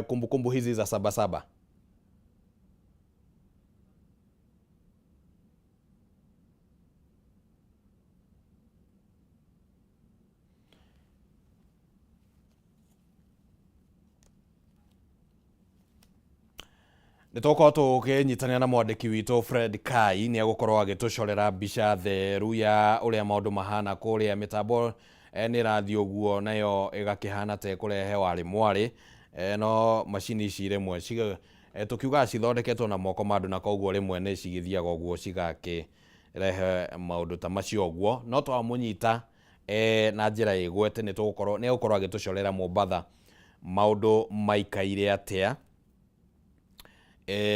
Kumbukumbu hizi za Sabasaba? Nĩ tũgũkorwo tũkĩnyitanĩra na mwandĩki witũ Fred Kai, nĩ egũkorwo agĩtũcorera mbica theru ya ũrĩa maũndũ mahana kũrĩa. Mĩtambo nĩ ĩrathiĩ ũguo nayo ĩgakĩhana ta ĩkũrehe warĩ mwarĩ, no macini ici rĩmwe tũkiugaga cithondeketwo na moko ma andũ, na koguo rĩmwe nĩ cigĩthiaga ũguo cigakĩrehe maũndũ ta macio ũguo. No twamũnyita na njĩra ĩgwete, nĩ tũgũkorwo nĩ egũkorwo agĩtũcorera Mombatha maũndũ maikaire atĩa.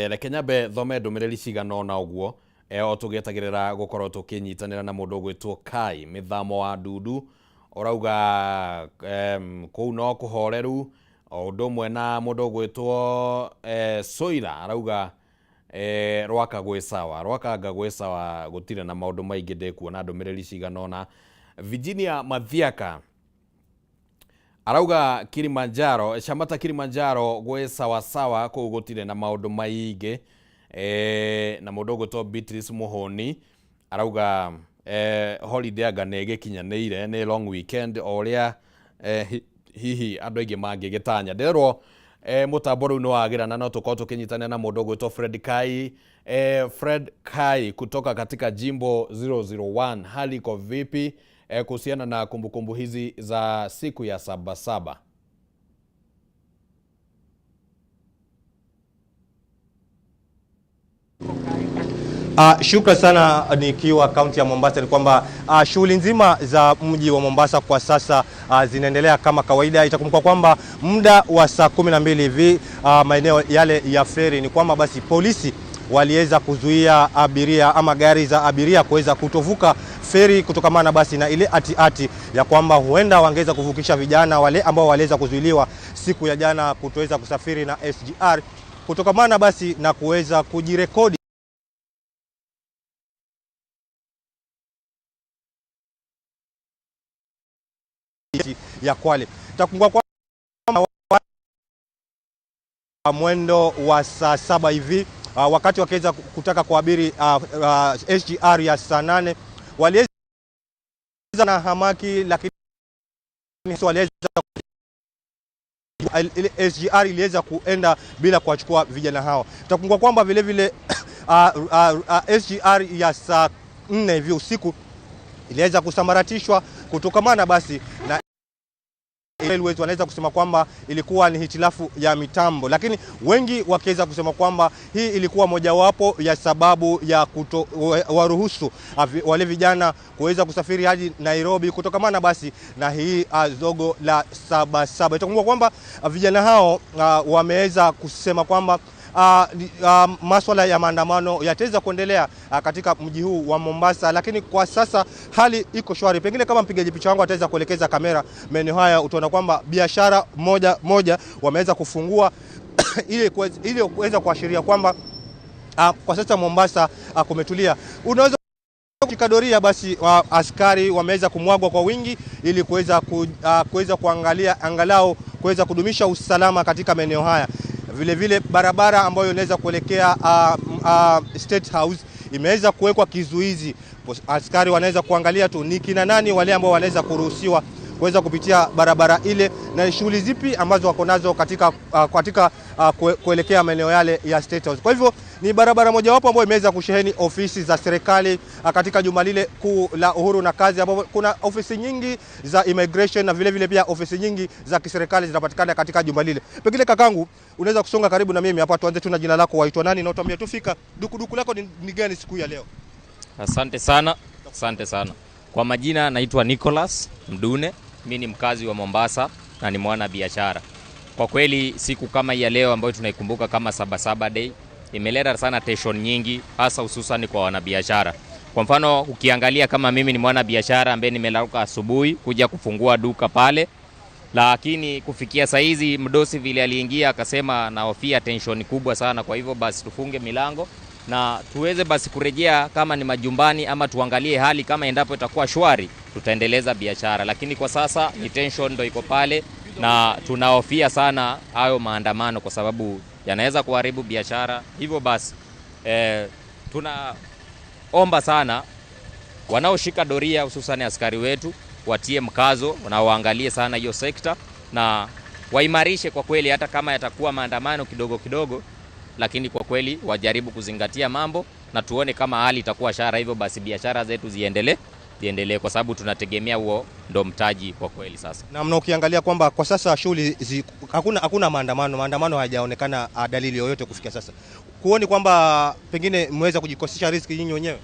Reke nyambe thome ndũmĩrĩri cigana ũna ũguo o tũgĩetagĩrĩra gũkorwo tũkĩnyitanĩra na mũndũ ũgwĩtwo Kai Mĩthamo wa Ndundu, ũrauga kũu no kũhoreru. O ũndũ ũmwe na mũndũ ũgwĩtwo Soira arauga Rwaka gwĩ sawa, Rwakanga gwĩ sawa, gũtirĩ na maũndũ maingĩ. Ndĩkuona ndũmĩrĩri cigana ũna. Virginia Mathiaka arauga Kilimanjaro, Shamata Kilimanjaro gwĩ sawa sawa, kũu gũtirĩ na maũndũ maingĩ. Na mũndũ ũgwĩtwo Beatrice Muhoni arauga holiday anga nĩ ĩgĩkinyanĩire, nĩ long weekend o ũrĩa hihi andũ aingĩ mangĩgĩtanya. Ndĩrerwo mũtambo rĩu nĩ wagĩra na no tũkorwo tũkĩnyitanĩra na mũndũ ũgwĩtwo Fred Kai. Fred Kai kutoka katika jimbo 001, hali iko vipi kuhusiana na kumbukumbu hizi za siku ya Sabasaba? Shukran sana. Nikiwa kaunti ya Mombasa ni kwamba shughuli nzima za mji wa Mombasa kwa sasa zinaendelea kama kawaida. Itakumbuka kwamba muda wa saa 12 hivi maeneo yale ya feri ni kwamba basi polisi waliweza kuzuia abiria ama gari za abiria kuweza kutovuka feri kutokamana basi na ile ati ya kwamba huenda wangeweza kuvukisha vijana wale ambao waliweza kuzuiliwa siku ya jana kutoweza kusafiri na SGR kutokamana basi na kuweza kujirekodi ya Kwale. Itakumbuka kwamba mwendo wa saa 7 hivi wakati wakiweza kutaka kuabiri SGR ya saa 8 waliweza na hamaki, lakini waliweza ile SGR iliweza kuenda bila kuwachukua vijana hao. Itakumbuka kwamba vile vile SGR ya saa 4 hivi usiku iliweza kusambaratishwa kutokamana basi na Railways wanaweza kusema kwamba ilikuwa ni hitilafu ya mitambo, lakini wengi wakiweza kusema kwamba hii ilikuwa mojawapo ya sababu ya kuto waruhusu wale vijana kuweza kusafiri hadi Nairobi kutokamana basi na hii zogo la Sabasaba. Itakumbuka kwamba vijana hao wameweza kusema kwamba maswala ya maandamano yataweza kuendelea katika mji huu wa Mombasa, lakini kwa sasa hali iko shwari. Pengine kama mpigaji picha wangu ataweza kuelekeza kamera maeneo haya, utaona kwamba biashara moja moja wameweza kufungua ili kuweza kuashiria kwamba kwa sasa Mombasa kumetulia. Unaweza kadoria basi askari wameweza kumwagwa kwa wingi ili kuweza kuangalia angalau kuweza kudumisha usalama katika maeneo haya. Vile vile barabara ambayo inaweza kuelekea State House imeweza kuwekwa kizuizi. Askari wanaweza kuangalia tu ni kina nani wale ambao wanaweza kuruhusiwa kuweza kupitia barabara ile na shughuli zipi ambazo wako nazo katika kuelekea maeneo yale ya State House. Kwa hivyo ni barabara mojawapo ambayo imeweza kusheheni ofisi za serikali katika juma lile kuu la Uhuru na Kazi, ambapo kuna ofisi nyingi za immigration na vile vile pia ofisi nyingi za kiserikali zinapatikana katika jumba lile. Pengine kakangu, unaweza kusonga karibu na mimi hapa, tuanze tu na jina lako, waitwa nani na utuambie tufika dukuduku lako ni gani siku ya leo? Asante sana, asante sana. Kwa majina naitwa Nicholas Mdune, mimi ni mkazi wa Mombasa na ni mwana biashara. Kwa kweli siku kama ya leo ambayo tunaikumbuka kama Sabasaba Day imeleta sana tension nyingi, hasa hususan kwa wanabiashara. Kwa mfano ukiangalia kama mimi ni mwana biashara ambaye nimelauka asubuhi kuja kufungua duka pale, lakini kufikia saizi mdosi vile aliingia akasema nahofia tension kubwa sana, kwa hivyo basi tufunge milango na tuweze basi kurejea kama ni majumbani ama tuangalie hali kama endapo itakuwa shwari tutaendeleza biashara, lakini kwa sasa ni tension ndo iko pale. na tunahofia sana hayo maandamano kwa sababu yanaweza kuharibu biashara. Hivyo basi tunaomba sana wanaoshika doria hususan askari wetu watie mkazo na waangalie sana hiyo sekta na waimarishe kwa kweli, hata kama yatakuwa maandamano kidogo kidogo, lakini kwa kweli wajaribu kuzingatia mambo na tuone kama hali itakuwa shara. Hivyo basi biashara zetu ziendelee kwa sababu tunategemea huo ndo mtaji kwa kweli sasa. Na mna ukiangalia kwamba kwa sasa shughuli hakuna maandamano hayajaonekana dalili yoyote kufikia sasa. Kuoni kwamba pengine mmeweza kujikosesha riski nyinyi wenyewe?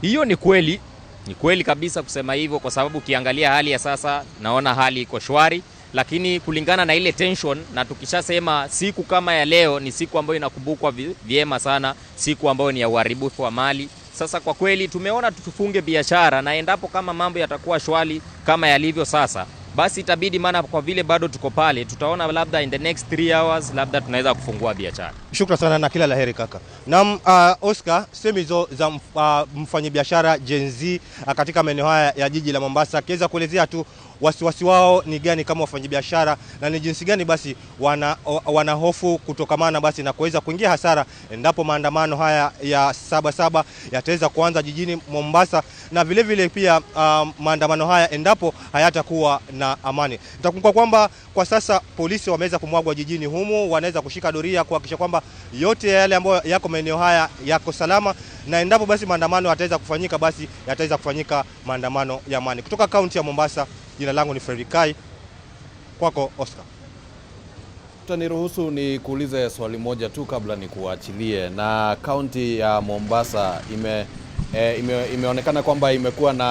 Hiyo ni kweli. Ni kweli kabisa kusema hivyo kwa sababu ukiangalia hali ya sasa naona hali iko shwari, lakini kulingana na ile tension, na tukishasema siku kama ya leo ni siku ambayo inakumbukwa vyema sana, siku ambayo ni ya uharibifu wa mali. Sasa kwa kweli tumeona tufunge biashara, na endapo kama mambo yatakuwa shwari kama yalivyo sasa, basi itabidi, maana kwa vile bado tuko pale, tutaona labda in the next 3 hours labda tunaweza kufungua biashara. Shukrani sana na kila laheri kaka. Naam, Oscar, sehemu hizo za mfanyabiashara Gen Z katika maeneo haya ya jiji la Mombasa, akiweza kuelezea tu wasiwasi wao ni gani kama wafanyabiashara na ni jinsi gani basi wana hofu kutokamana basi na kuweza kuingia hasara endapo maandamano haya ya 7/7 yataweza kuanza jijini Mombasa, na vile vile pia maandamano haya endapo hayatakuwa na amani. Nitakumbuka kwamba kwa sasa polisi wameweza kumwagwa jijini humu, wanaweza kushika doria kuhakikisha kwamba yote yale ambayo yako maeneo haya yako salama, na endapo basi maandamano yataweza kufanyika basi yataweza kufanyika maandamano ya amani. Kutoka kaunti ya Mombasa, jina langu ni Fredrick Kai, kwako Oscar. Utaniruhusu nikuulize swali moja tu kabla nikuachilie. Na kaunti ya Mombasa imeonekana kwamba imekuwa na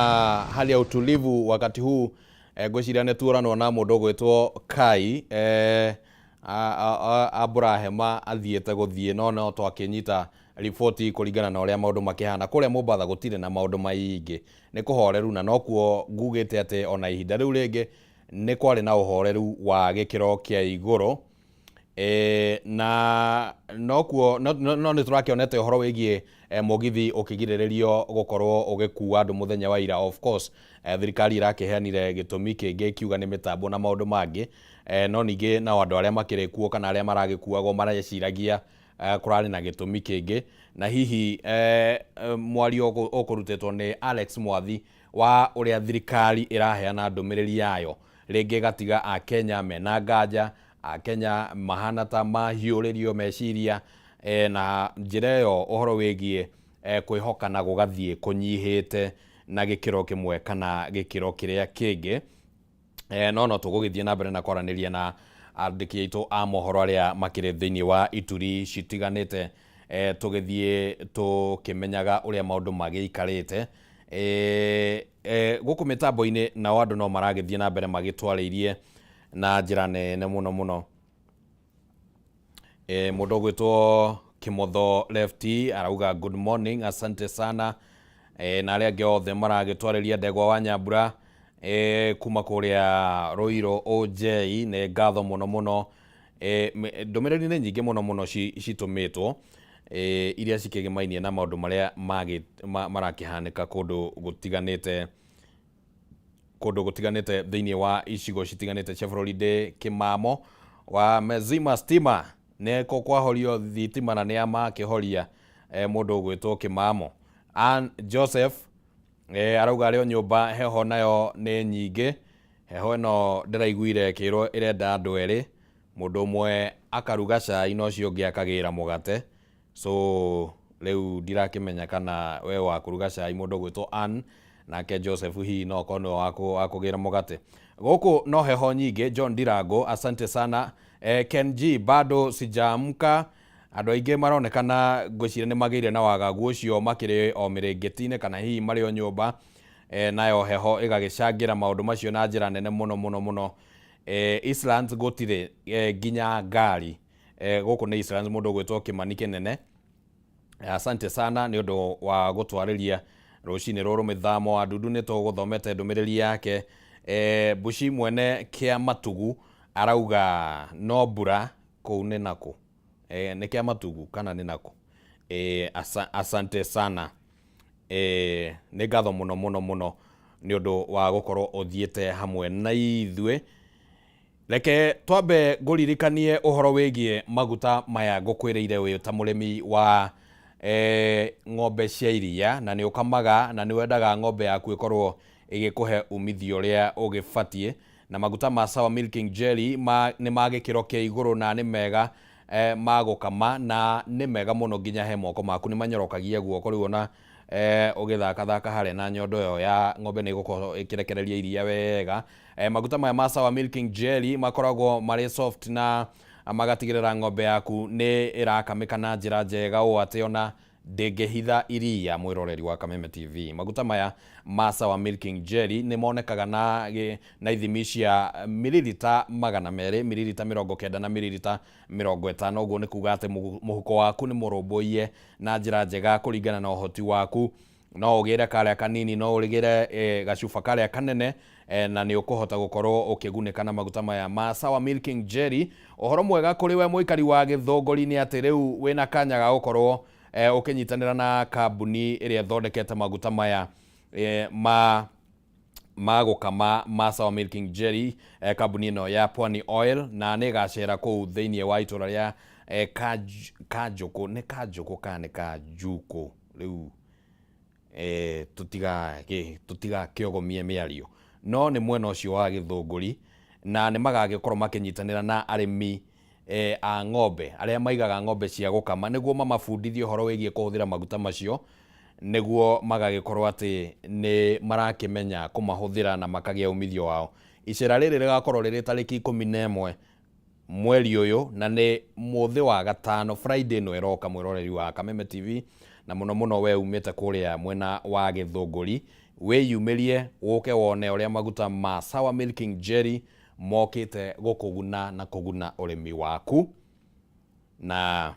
hali ya utulivu wakati huu. Ngwĩciria nĩ tuoranwo na mũndũ ũgwĩtwo Kai Abrahama athiĩte gũthiĩ, no twakĩnyita riboti kũringana na ũrĩa maũndũ makĩhana kũrĩa Mombasa. Gũtirĩ na maũndũ maingĩ, nĩ kũhoreru, na nokuo ngugĩte atĩ ona ihinda rĩu rĩngĩ nĩ kwarĩ na ũhoreru wa gĩkĩro kĩa igũrũ. Na nokuo no nĩ tũrakĩonete ũhoro wĩgiĩ mũgithi ũkĩgirĩrĩrio gũkorwo ũgĩkua andũ mũthenya wa ira. Of course thirikari ĩrakĩheanire gĩtũmi kĩngĩ kiuga nĩ mĩtambo na maũndũ mangĩ, no ningĩ nao andũ arĩa makĩrĩ kuo kana arĩa maragĩkuagwo mareciragia kũrarĩ na gĩtũmi kĩngĩ. Na hihi mwario ũkũrutĩtwo nĩ Alex Mwathi wa ũrĩa thirikari ĩraheana ndũmĩrĩri yayo, rĩngĩ ĩgatiga Akenya mena nganja, Akenya mahana ta mahiũrĩrio meciria, na njĩra ĩyo ũhoro wĩgiĩ kwĩhokana gũgathiĩ kũnyihĩte na gĩkĩro kĩmwe kana gĩkĩro kĩrĩa kĩngĩ. No tũgũgĩthiĩ na mbere na kwaranĩria na andĩki aitũ a mohoro arĩa makĩrĩ thĩinĩ wa ituri citiganĩte, tũgĩthiĩ tũkĩmenyaga ũrĩa maũndũ magĩikarĩte. Gũkũ mĩtambo-inĩ nao andũ no maragĩthiĩ na mbere magĩtwarĩirie na njĩra nene mũno mũno. Mũndũ ũgwĩtwo Kimotho Lefty arauga good morning, asante sana. Na arĩa angĩ othe maragĩtwarĩria, Ndegwa wa Nyambura kuma kũrĩa Ruiru OJ, nĩ ngatho mũno mũno. Ndũmĩrĩri nĩ nyingĩ mũno mũno citũmĩtwo iria cikĩgĩmainie na maũndũ marĩa marakĩhanĩka kũndũ gũtiganĩte, kũndũ gũtiganĩte thĩinĩ wa icigo citiganĩte cia bũrũri. Ndĩ Kĩmamo wa Mezima Stima, nĩ kwahorio thitima na nĩ makĩhoria. Mũndũ ũgwĩtwo Kĩmamo Ann Joseph arauga arĩ o nyũmba, heho nayo nĩ nyingĩ, heho ĩno ndĩraiguire ĩkĩrwo ĩrenda andũ erĩ, mũndũ ũmwe akaruga cai na ũcio ũngĩ akagĩra mũgate. So rĩu ndirakĩmenya kana we wa kũruga cai, mũndũ ũgwĩtwo Ann, nake Joseph hihi no okorwo nĩwe wa kũgĩra mũgate. Gũkũ no heho nyingĩ. John Dirango, asante sana. Ken G, bado sijaamka. Andũ aingĩ maronekana ngwĩciria nĩ magĩire na wagagu ũcio makĩrĩ o mĩrĩngĩti-inĩ kana hihi marĩ o nyũmba, nayo heho ĩgagĩcangĩra maũndũ macio na njĩra nene mũno mũno mũno. Eastlands gũtirĩ nginya ngari. Gũkũ nĩ Eastlands, mũndũ ũgwĩtwo Kĩmani Kĩnene, asante sana nĩ ũndũ wa gũtwarĩria rũcinĩ rũrũ. Mĩthamo wa Ndundu nĩ tũgũthomete ndũmĩrĩri yake. Bushi mwene kĩa Matugu arauga no mbura kũu nĩ nakũ, nĩ kĩa Matugu kana nĩ nakũ? Asante sana, nĩ ngatho mũno mũno mũno nĩ ũndũ wa gũkorwo ũthiĩte hamwe na ithuĩ. Reke twambe ngũririkanie ũhoro wĩgiĩ maguta maya ngũkwĩrĩire wĩ ta mũrĩmi wa ng'ombe cia iria, na nĩ ũkamaga na nĩ wendaga ng'ombe yaku ĩkorwo ĩgĩkũhe umithio ũrĩa ũgĩbatiĩ. Na maguta ma Sawa Milking Jelly nĩ ma gĩkĩro kĩa igũrũ na nĩ mega ma gũkama, na nĩ mega mũno nginya he moko maku, nĩ manyorokagia guoko. Rĩu ona ũgĩthakathaka harĩa na nyondo ĩyo ya ng'ombe nĩ ĩgũkorwo ĩkĩrekereria iria wega. Maguta maya ma Sawa Milking Jelly makoragwo marĩ soft na magatigĩrĩra ng'ombe yaku nĩ ĩrakamĩka na njĩra njega ũũ atĩ ona ndĩngĩhitha iria. Mwĩroreri wa Kameme TV, maguta maya ma Sawa Milking Jelly nĩ monekaga na ithimi cia mililita 200, mililita 90 na mililita 50. Ũguo nĩ kuga atĩ mũhuko waku nĩ mũrũmbũiye na njĩra njega kũringana na ũhoti waku. No ũgĩre karĩa kanini, no ũgĩre gacuba karĩa kanene, na nĩ ũkũhota gũkorwo ũkĩgunĩka na maguta maya ma Sawa Milking Jelly. Ũhoro mwega kũrĩ we mũikari wa Gĩthũngũri nĩ atĩ rĩu wĩna kanya ga gũkorwo ũkĩnyitanĩra na kambuni ĩrĩa ĩthondekete maguta maya ma gũkama ma Sawa Milking Jelly, kambuni ĩno ya Pwani Oil, na nĩ ĩgacera kũu thĩinĩ wa itũra rĩa Kanjũkũ. Nĩ Kanjũkũ kana nĩ Kanjukũ? Rĩu tũtigakĩogomie mĩario, no nĩ mwena ũcio wa Gĩthũngũri, na nĩ magagĩkorwo makĩnyitanĩra na arĩmi a ng'ombe arĩa maigaga ng'ombe cia gũkama, nĩguo mamabundithie ũhoro wĩgiĩ kũhũthĩra maguta macio, nĩguo magagĩkorwo atĩ nĩ marakĩmenya kũmahũthĩra na makagĩa umithio wao. Icera rĩrĩ rĩgakorwo rĩrĩ tarĩki 11 mweri ũyũ, na nĩ mũthĩ wa gatano, Friday ĩno ĩroka. Mwĩroreri wa Kameme TV, na mũno mũno we umĩte kũrĩa mwena wa Gĩthũngũri, wĩyumĩrie ũke wone ũrĩa maguta ma Sawa Milking Jelly mokĩte gũkũguna na kũguna ũrĩmi waku, na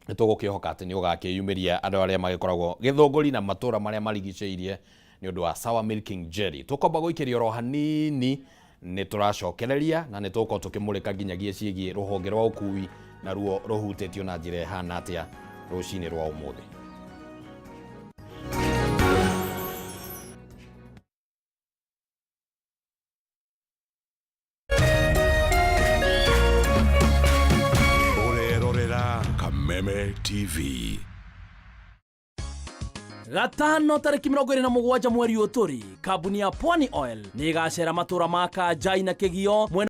nĩ tũgũkĩhoka atĩ nĩ ũgakĩyumĩria andũ arĩa magĩkoragwo Gĩthũngũri na matũra marĩa marigicĩirie nĩ ũndũ wa Sawa Milking Jelly. Tũkwamba gũikĩria oro hanini, nĩ tũracokereria na nĩ tũgũkorwo tũkĩmũrĩka nginyagia ciĩgiĩ rũhonge rwa ũkui naruo rũhutĩtio na njĩra ĩhana atĩa rũcinĩ rwa ũmũthĩ. Ũrerorera Kameme TV. Gatano tarĩki 27 mweri ũyũ tũrĩ, kambuni ya Pwani Oil nĩ ĩgacera matũra ma Kanjai na Kĩgio mwena